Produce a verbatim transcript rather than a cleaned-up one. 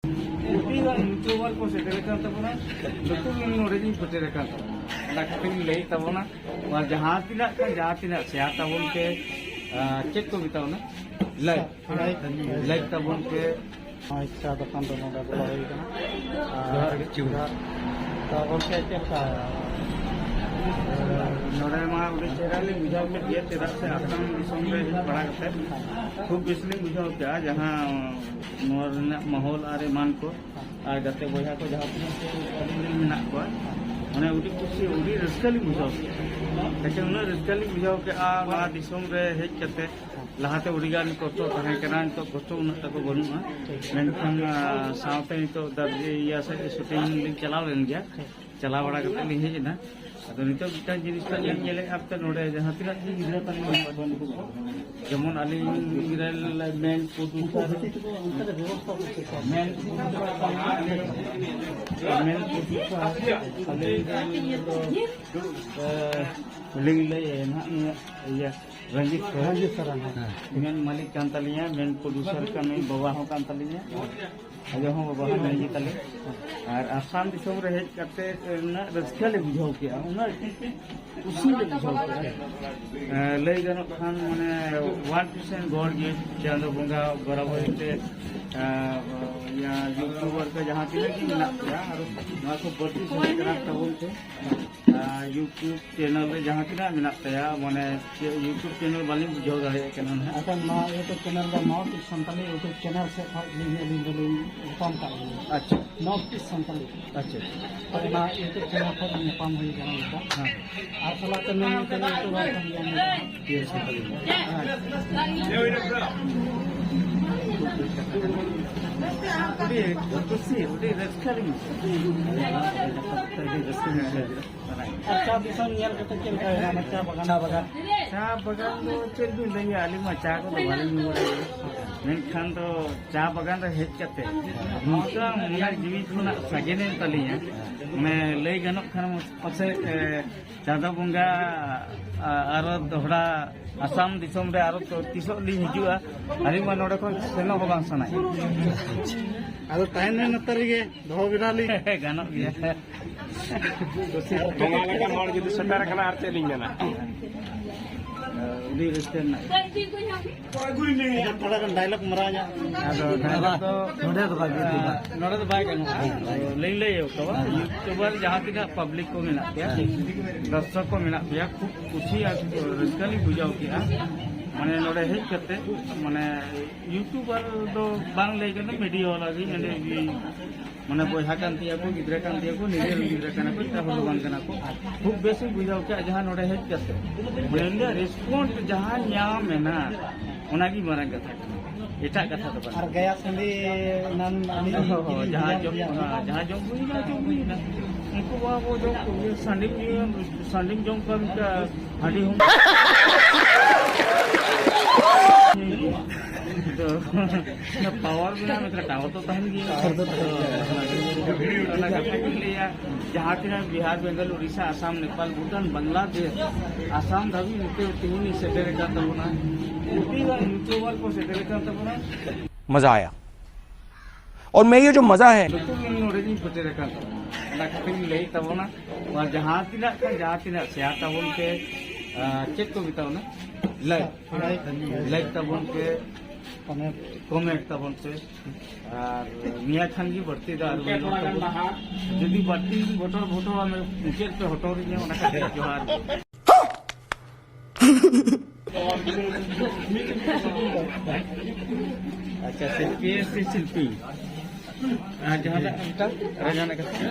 ᱟᱹᱰᱤ ᱜᱟᱱ YouTuber ᱠᱚ ᱥᱮᱴᱮᱨ ᱟᱠᱟᱱ ᱛᱟᱵᱚᱱᱟ, ᱡᱚᱛᱚ ᱜᱮ ᱱᱚᱰᱮ ᱜᱤᱧ ᱥᱮᱴᱮᱨ ᱟᱠᱟᱱ ᱛᱟᱵᱚᱱᱟ᱾ ᱚᱱᱟ ᱠᱷᱟᱹᱛᱤᱨ ᱤᱧ ᱞᱟᱹᱭᱮᱫ ᱛᱟᱵᱚᱱᱟ, ᱱᱚᱣᱟ ᱡᱟᱦᱟᱸ ᱛᱤᱱᱟᱹᱜ ᱠᱷᱟᱱ ᱡᱟᱦᱟᱸ ᱛᱤᱱᱟᱹᱜ ᱥᱮᱭᱟᱨ ᱛᱟᱵᱚᱱ ᱯᱮ, ᱟᱨ ᱪᱮᱫ ᱠᱚ ᱢᱮᱛᱟᱜᱼᱟ ᱚᱱᱟ? ᱞᱟᱭᱤᱠ᱾ ᱞᱟᱭᱤᱠ ᱛᱟᱵᱚᱱ ᱯᱮ᱾ ᱱᱚᱜᱼᱚᱭ ᱪᱟ ᱫᱚᱠᱟᱱ ᱨᱮ ᱱᱚᱰᱮ ᱵᱚᱞᱚ ᱦᱩᱭ ᱠᱟᱱᱟ᱾ ᱟᱨ ᱡᱚᱦᱟᱨ ᱜᱮ, ᱪᱤᱣ᱾ ᱛᱚ ᱜᱚᱢᱠᱮ, ᱪᱮᱫ ᱞᱮᱠᱟ? ᱱᱚᱰᱮ ᱢᱟ ᱟᱹᱰᱤ ᱪᱮᱦᱨᱟ ᱞᱤᱧ ᱵᱩᱡᱷᱟᱹᱣ ᱠᱮᱫ ᱜᱮᱭᱟ, ᱪᱮᱫᱟᱜ ᱥᱮ ᱟᱥᱟᱢ ᱫᱤᱥᱚᱢ ᱨᱮ ᱦᱮᱡ ᱵᱟᱲᱟ ᱠᱟᱛᱮ ᱠᱷᱩᱵ ᱵᱮᱥ ᱞᱤᱧ ᱵᱩᱡᱷᱟᱹᱣ ᱠᱮᱫᱼᱟ᱾ ᱡᱟᱦᱟᱸ ᱱᱚᱣᱟ ᱨᱮᱱᱟᱜ ᱢᱟᱦᱚᱞ ᱟᱨ ᱮᱢᱟᱱ ᱠᱚ, ᱟᱨ ᱜᱟᱛᱮ ᱵᱚᱭᱦᱟ ᱠᱚ ᱡᱟᱦᱟᱸ ᱛᱤᱱᱟᱹᱜ ᱠᱚ ᱟᱹᱞᱤᱧ ᱨᱮᱱ ᱢᱮᱱᱟᱜ ᱠᱚᱣᱟ, ᱢᱟᱱᱮ ᱟᱹᱰᱤ ᱠᱩᱥᱤ, ᱟᱹᱰᱤ ᱨᱟᱹᱥᱠᱟᱹ ᱞᱤᱧ ᱵᱩᱡᱷᱟᱹᱣ ᱠᱮᱫᱼᱟ᱾ ᱮᱱᱛᱮ ᱩᱱᱟᱹᱜ ᱨᱟᱹᱥᱠᱟᱹ ᱞᱤᱧ ᱵᱩᱡᱷᱟᱹᱣ ᱠᱮᱫᱼᱟ ᱱᱚᱣᱟ ᱫᱤᱥᱚᱢ ᱨᱮ ᱦᱮᱡ ᱠᱟᱛᱮ᱾ ᱞᱟᱦᱟᱛᱮ ᱟᱹᱰᱤᱜᱟᱱ ᱠᱚᱥᱴᱚ ᱛᱟᱦᱮᱸ ᱠᱟᱱᱟ, ᱱᱤᱛᱚᱜ ᱠᱚᱥᱴᱚ ᱩᱱᱟᱹᱜ ᱛᱟᱠᱚ ᱵᱟᱹᱱᱩᱜᱼᱟ᱾ ᱢᱮᱱᱠᱷᱟᱱ, ᱟᱨ ᱥᱟᱶᱛᱮ ᱱᱤᱛᱚᱜ ᱫᱟᱨᱡᱤ ᱤᱭᱟᱹ ᱥᱮᱫ ᱥᱩᱴᱤᱝ ᱞᱤᱧ ᱪᱟᱞᱟᱣ ᱞᱮᱱ ᱜᱮᱭᱟ᱾ ᱪᱟᱞᱟᱣ ᱵᱟᱲᱟ ᱠᱟᱛᱮ ᱞᱤᱧ ᱦᱮᱡ ᱮᱱᱟ᱾ ᱟᱫᱚ ᱱᱤᱛᱚᱜ ᱢᱤᱫᱴᱟᱝ ᱡᱤᱱᱤᱥ ᱴᱟᱜ ᱞᱤᱧ ᱧᱮᱞᱮᱫᱼᱟ, ᱟᱯᱮ ᱱᱚᱰᱮ ᱡᱟᱦᱟᱸ ᱛᱤᱱᱟᱹᱜ ᱜᱮ ᱜᱤᱫᱽᱨᱟᱹ ᱛᱟᱞᱤᱧ ᱢᱮᱱᱟᱜ ᱠᱚᱣᱟ, ᱱᱩᱠᱩ ᱠᱚ, ᱡᱮᱢᱚᱱ ᱟᱹᱞᱤᱧ ᱨᱮᱱ ᱢᱮᱱ ᱯᱨᱚᱰᱭᱩᱥᱟᱨ, ᱢᱮᱱ ᱯᱨᱚᱰᱭᱩᱥᱟᱨ, ᱢᱮᱱ ᱯᱨᱚᱰᱭᱩᱥᱟᱨ ᱟᱹᱞᱤᱧ ᱨᱮᱱ ᱫᱚ, ᱮ, ᱞᱤᱧ ᱞᱟᱹᱭ ᱱᱟᱦᱟᱜ ᱱᱤᱭᱟᱹ ᱤᱭᱟᱹ ᱨᱚᱧᱡᱤᱛ ᱥᱚᱨᱮᱱ᱾ ᱨᱚᱧᱡᱤᱛ ᱥᱚᱨᱮᱱ, ᱦᱮᱸ᱾ ᱢᱮᱱ ᱢᱟᱹᱞᱤᱠ ᱠᱟᱱ ᱛᱟᱹᱞᱤᱧᱟ, ᱢᱮᱱ ᱯᱨᱚᱰᱭᱩᱥᱟᱨ ᱠᱟᱱᱟᱹᱧ, ᱵᱟᱵᱟ ᱦᱚᱸ ᱠᱟᱱ ᱛᱟᱹᱞᱤᱧᱟ, ᱟᱭᱳ ᱦᱚᱸ ᱵᱟᱵᱟ ᱦᱚᱸ ᱢᱮᱱ ᱜᱮ ᱛᱟᱞᱮ᱾ ᱟᱨ ᱟᱥᱟᱢ ᱫᱤᱥᱚᱢ ᱨᱮ ᱦᱮᱡ ᱠᱟᱛᱮ ᱩᱱᱟᱹᱜ ᱨᱟᱹᱥᱠᱟᱹ ᱞᱮ ᱵᱩᱡᱷᱟᱹᱣ ᱠᱮᱜᱼᱟ, ᱩᱱᱟᱹᱜ ᱠᱩᱥᱤ ᱞᱮ ᱵᱩᱡᱷᱟᱹᱣ ᱠᱮᱜᱼᱟ᱾ ᱮᱸ, ᱞᱟᱹᱭ ᱜᱟᱱᱚᱜ ᱠᱷᱟᱱ ᱢᱟᱱᱮ ᱚᱣᱟᱱ ᱯᱟᱨᱥᱮᱱᱴ ᱜᱚᱰ ᱜᱤᱯᱷᱴ, ᱪᱟᱸᱫᱚ ᱵᱚᱸᱜᱟ ᱵᱚᱨᱟᱵᱚᱨ ᱛᱮ, ᱮᱸ, ᱤᱭᱟᱹ, ᱤᱭᱩᱴᱩᱵᱟᱨ ᱠᱚ ᱡᱟᱦᱟᱸ ᱛᱤᱱᱟᱹᱜ ᱜᱮ ᱢᱮᱱᱟᱜ ᱠᱚᱣᱟ, ᱟᱨ ᱱᱚᱣᱟ ᱠᱚ ᱵᱟᱹᱲᱛᱤ ᱥᱟᱵᱥᱠᱨᱟᱭᱤᱵ ᱛᱟᱵᱚᱱ ᱯᱮ᱾ ᱟᱨ YouTube ᱪᱮᱱᱮᱞ ᱨᱮ ᱡᱟᱦᱟᱸ ᱛᱤᱱᱟᱹᱜ ᱢᱮᱱᱟᱜ ᱛᱟᱭᱟ, ᱢᱟᱱᱮ ᱪᱮᱫ YouTube ᱪᱮᱱᱮᱞ ᱵᱟᱹᱞᱤᱧ ᱵᱩᱡᱷᱟᱹᱣ ᱫᱟᱲᱮᱭᱟᱜ ᱠᱟᱱᱟ ᱱᱟᱦᱟᱜ᱾ ᱟᱪᱪᱷᱟ, ᱱᱚᱣᱟ YouTube ᱪᱮᱱᱮᱞ ᱫᱚ north East Santali YouTube channel ᱥᱮᱫ ᱠᱷᱚᱱ ᱜᱮ ᱟᱹᱞᱤᱧ ᱫᱚᱞᱤᱧ ᱧᱟᱯᱟᱢ ᱠᱟᱜ ᱵᱤᱱᱟ᱾ ᱟᱪᱪᱷᱟ᱾ North East Santali. ᱟᱪᱪᱷᱟ᱾ ᱛᱚ, ᱚᱱᱟ YouTube ᱪᱮᱱᱮᱞ ᱠᱷᱚᱱ ᱧᱟᱯᱟᱢ ᱦᱩᱭ ᱠᱟᱱᱟ ᱱᱤᱛᱚᱜ᱾ ᱦᱮᱸ᱾ ᱟᱨ ᱥᱟᱞᱟᱜ ᱛᱮ ᱢᱮᱱ ᱞᱮᱠᱷᱟᱱ YouTuber ᱠᱟᱱ ᱜᱮᱭᱟ ᱩᱱᱤ ᱫᱚ᱾ T S Santali. ᱦᱮᱸ᱾ ᱟᱹᱰᱤ ᱠᱩᱥᱤ, ᱟᱹᱰᱤ ᱨᱟᱹᱥᱠᱟᱹ ᱞᱤᱧ ᱵᱩᱡᱷᱟᱹᱣ ᱠᱮᱫᱟ᱾ ᱟᱹᱰᱤ ᱨᱟᱹᱥᱠᱟᱹ ᱞᱤᱧ ᱵᱩᱡᱷᱟᱹᱣ ᱠᱮᱫᱟ᱾ ᱟᱨ ᱪᱟ ᱫᱤᱥᱚᱢ ᱧᱮᱞ ᱠᱟᱛᱮ ᱪᱮᱫ ᱞᱮᱠᱟ ᱦᱩᱭᱱᱟ ᱚᱱᱟ ᱪᱟ ᱵᱟᱜᱟᱱ? ᱪᱟ ᱵᱟᱜᱟᱱ᱾ ᱪᱟ ᱵᱟᱜᱟᱱ ᱫᱚ ᱪᱮᱫ ᱵᱤᱱ ᱞᱟᱹᱭᱟ, ᱟᱹᱞᱤᱧ ᱢᱟ ᱪᱟ ᱠᱚᱫᱚ ᱵᱟᱹᱞᱤᱧ ᱧᱩ ᱵᱟᱲᱟᱭᱟ᱾ ᱢᱮᱱᱠᱷᱟᱱ ᱫᱚ ᱪᱟ ᱵᱟᱜᱟᱱ ᱨᱮ ᱦᱮᱡ ᱠᱟᱛᱮ ᱱᱚᱝᱠᱟ ᱢᱚᱱᱮ ᱡᱤᱣᱤ ᱠᱷᱚᱱᱟᱜ ᱥᱟᱜᱮᱱᱮᱱ ᱛᱟᱹᱞᱤᱧᱟ᱾ ᱢᱟᱱᱮ ᱞᱟᱹᱭ ᱜᱟᱱᱚᱜ ᱠᱷᱟᱱ ᱯᱟᱥᱮᱡ, ᱮ, ᱪᱟᱸᱫᱚ ᱵᱚᱸᱜᱟ, ᱟ, ᱟᱨᱚ ᱫᱚᱦᱲᱟ ᱟᱥᱟᱢ ᱫᱤᱥᱚᱢ ᱨᱮ ᱟᱨᱚ ᱛᱚ ᱛᱤᱥᱚᱜ ᱞᱤᱧ ᱦᱤᱡᱩᱜᱼᱟ᱾ ᱟᱹᱞᱤᱧ ᱢᱟ ᱱᱚᱰᱮ ᱠᱷᱚᱱ ᱥᱮᱱᱚᱜ ᱦᱚᱸ ᱵᱟᱝ ᱥᱟᱱᱟᱭᱮᱫ᱾ ᱟᱫᱚ ᱛᱟᱦᱮᱱ ᱢᱮ ᱱᱚᱛᱮ ᱨᱮᱜᱮ, ᱫᱚᱦᱚ ᱵᱮᱱᱟᱞᱤᱧ᱾ ᱜᱟᱱᱚᱜ ᱜᱮᱭᱟ᱾ ᱵᱚᱸᱜᱟ ᱞᱮᱠᱟᱱ ᱦᱚᱲ ᱡᱩᱫᱤ ᱥᱮᱴᱮᱨ ᱟᱠᱟᱱᱟ, ᱟᱨ ᱪᱮᱫ ᱞᱤᱧ ᱢᱮᱱᱟ? ᱟᱹᱰᱤ ᱨᱟᱹᱥᱠᱟᱹ ᱨᱮᱱᱟᱜ᱾ ᱛᱷᱚᱲᱟ ᱜᱟᱱ ᱰᱟᱭᱞᱚᱜ ᱢᱟᱨᱟᱣ ᱧᱚᱜ᱾ ᱟᱫᱚ ᱰᱟᱭᱞᱚᱜ ᱫᱚ ᱱᱚᱰᱮ ᱫᱚ ᱵᱟᱭ ᱜᱟᱱᱚᱜᱼᱟ᱾ ᱱᱚᱰᱮ ᱫᱚ ᱵᱟᱭ ᱜᱟᱱᱚᱜᱼᱟ᱾ ᱞᱟᱹᱭ, ᱞᱟᱹᱭ ᱦᱚᱴᱚᱣᱟ, ᱤᱭᱩᱴᱩᱵᱟᱨ ᱡᱟᱦᱟᱸ ᱛᱤᱱᱟᱹᱜ ᱯᱟᱵᱽᱞᱤᱠ ᱠᱚ ᱢᱮᱱᱟᱜ ᱯᱮᱭᱟ, ᱫᱚᱨᱥᱚᱠ ᱠᱚ ᱢᱮᱱᱟᱜ ᱯᱮᱭᱟ, ᱠᱷᱩᱵ ᱠᱩᱥᱤ ᱟᱨ ᱨᱟᱹᱥᱠᱟᱹ ᱞᱤᱧ ᱵᱩᱡᱷᱟᱹᱣ ᱠᱮᱫᱼᱟ᱾ ᱢᱟᱱᱮ ᱱᱚᱰᱮ ᱦᱮᱡ ᱠᱟᱛᱮ, ᱢᱟᱱᱮ ᱤᱭᱩᱴᱩᱵᱟᱨ ᱫᱚ ᱵᱟᱝ ᱞᱟᱹᱭ ᱠᱟᱱᱟ, ᱢᱤᱰᱤᱭᱟ ᱵᱟᱞᱟ ᱜᱮ ᱱᱚᱰᱮ ᱜᱮ ᱢᱟᱱᱮ ᱵᱚᱭᱦᱟ ᱠᱟᱱ ᱛᱤᱧᱟ ᱠᱚ, ᱜᱤᱫᱽᱨᱟᱹ ᱠᱟᱱ ᱛᱤᱧᱟ ᱠᱚ, ᱱᱤᱡᱮᱨ ᱜᱤᱫᱽᱨᱟᱹ ᱠᱟᱱᱟ ᱠᱚ, ᱮᱴᱟᱜ ᱦᱚᱲ ᱫᱚ ᱵᱟᱝ ᱠᱟᱱᱟ ᱠᱚ᱾ ᱠᱷᱩᱵ ᱵᱮᱥ ᱤᱧ ᱵᱩᱡᱷᱟᱹᱣ ᱠᱮᱫᱼᱟ ᱡᱟᱦᱟᱸ ᱱᱚᱰᱮ ᱦᱮᱡ ᱠᱟᱛᱮ, ᱢᱟᱱᱮ ᱨᱮᱥᱯᱚᱱᱥ ᱡᱟᱦᱟᱸ ᱧᱟᱢ ᱮᱱᱟ, ᱚᱱᱟᱜᱮ ᱢᱟᱨᱟᱝ ᱠᱟᱛᱷᱟ ᱠᱟᱱᱟ, ᱮᱴᱟᱜ ᱠᱟᱛᱷᱟ ᱫᱚ ᱵᱟᱝ᱾ ᱟᱨ ᱜᱟᱭᱟ ᱥᱟᱺᱰᱤ ᱮᱱᱟᱱ ᱟᱹᱞᱤᱧ ᱦᱚᱸ, ᱦᱚᱸ, ᱡᱟᱦᱟᱸ ᱡᱚᱢ, ᱦᱮᱸ, ᱡᱟᱦᱟᱸ ᱡᱚᱢ ᱦᱩᱭᱱᱟ, ᱡᱚᱢ ᱦᱩᱭᱱᱟ᱾ ᱩᱱᱠᱩ ᱠᱚ ᱟᱵᱚ ᱡᱚᱢ ᱠᱚᱜᱮ, ᱥᱟᱺᱰᱤᱢ ᱧᱩᱭᱟ, ᱥᱟᱺᱰᱤᱢ ᱡᱚᱢ ᱠᱚᱣᱟ, ᱢᱤᱫᱴᱟ ᱦᱟᱺᱰᱤ ᱦᱚᱸ᱾ ᱛᱚ, ᱚᱱᱟ ᱯᱟᱣᱟᱨ ᱢᱮᱱᱟᱜᱼᱟ, ᱢᱮᱱᱠᱷᱟᱱ ᱴᱟᱣᱟᱨ ᱫᱚ ᱛᱟᱦᱮᱱ ᱜᱮᱭᱟ᱾ ᱴᱟᱣᱟᱨ ᱫᱚ ᱛᱟᱦᱮᱱ ᱜᱮᱭᱟ᱾ ᱚᱱᱟ ᱠᱟᱛᱷᱟ ᱜᱤᱧ ᱞᱟᱹᱭᱟ, ᱡᱟᱦᱟᱸ ᱛᱤᱱᱟᱹᱜ ᱵᱤᱦᱟᱨ, ᱵᱮᱝᱜᱚᱞ, ᱩᱲᱤᱥᱥᱟ, ᱟᱥᱟᱢ, ᱱᱮᱯᱟᱞ, ᱵᱷᱩᱴᱟᱱ, ᱵᱟᱝᱞᱟᱫᱮᱥ, ᱟᱥᱟᱢ ᱫᱷᱟᱹᱵᱤᱡ ᱱᱤᱛᱚᱜ ᱛᱮᱦᱮᱧ ᱥᱮᱴᱮᱨ ᱟᱠᱟᱱ ᱛᱟᱵᱚᱱᱟ᱾ ᱟᱹᱰᱤ ᱜᱟᱱ ᱤᱭᱩᱴᱩᱵᱟᱨ ᱠᱚ ᱥᱮᱴᱮᱨ ᱟᱠᱟᱱ ᱛᱟᱵᱚᱱᱟ᱾ मजा आया। और मैं ये जो मजा है ᱡᱚᱛᱚ ᱜᱮ ᱱᱚᱰᱮ ᱜᱤᱧ ᱥᱮᱴᱮᱨ ᱟᱠᱟᱱ ᱛᱟᱵᱚᱱᱟ᱾ ᱚᱱᱟ ᱠᱷᱟᱹᱛᱤᱨ ᱤᱧ ᱞᱟᱹᱭᱮᱫ ᱛᱟᱵᱚᱱᱟ, ᱟᱨ ᱡᱟᱦᱟᱸ ᱛᱤᱱᱟᱹᱜ ᱠᱷᱟᱱ ᱡᱟᱦᱟᱸ ᱛᱤᱱᱟᱹᱜ ᱥᱮᱭᱟᱨ ᱛᱟᱵᱚᱱ ᱯᱮ, ᱟᱨ ᱪᱮᱫ ᱠᱚ ᱢᱮᱛᱟᱜ ᱚᱱᱟ? ᱞᱟᱭᱤᱠ, ᱞᱟᱭᱤᱠ ᱛᱟᱵᱚᱱ ᱯᱮ, ᱠᱚᱢᱮᱱᱴ ᱛᱟᱵᱚᱱ ᱯᱮ᱾ ᱟᱨ ᱱᱤᱭᱟᱹ ᱠᱷᱟᱱ ᱜᱮ ᱵᱟᱹᱲᱛᱤ ᱫᱚ ᱟᱨ ᱵᱟᱹᱧ ᱨᱚᱲ ᱛᱟᱵᱚᱱᱟ᱾ ᱡᱩᱫᱤ ᱵᱟᱹᱲᱛᱤ ᱵᱚᱴᱚᱨ ᱵᱚᱴᱚᱨ ᱟᱢ ᱢᱩᱪᱟᱹᱫ ᱯᱮ ᱦᱚᱴᱚᱨ ᱤᱧᱟᱹ, ᱚᱱᱟ ᱠᱷᱟᱹᱛᱤᱨ ᱡᱚᱦᱟᱨ᱾ ᱟᱪᱪᱷᱟ, ᱥᱤᱞᱯᱤ ᱥᱮ ᱥᱤᱞᱯᱤ? ᱟᱨ ᱡᱟᱦᱟᱱᱟᱜ ᱚᱱᱠᱟ? ᱟᱨ ᱡᱟᱦᱟᱱᱟᱜ ᱠᱟᱛᱷᱟ?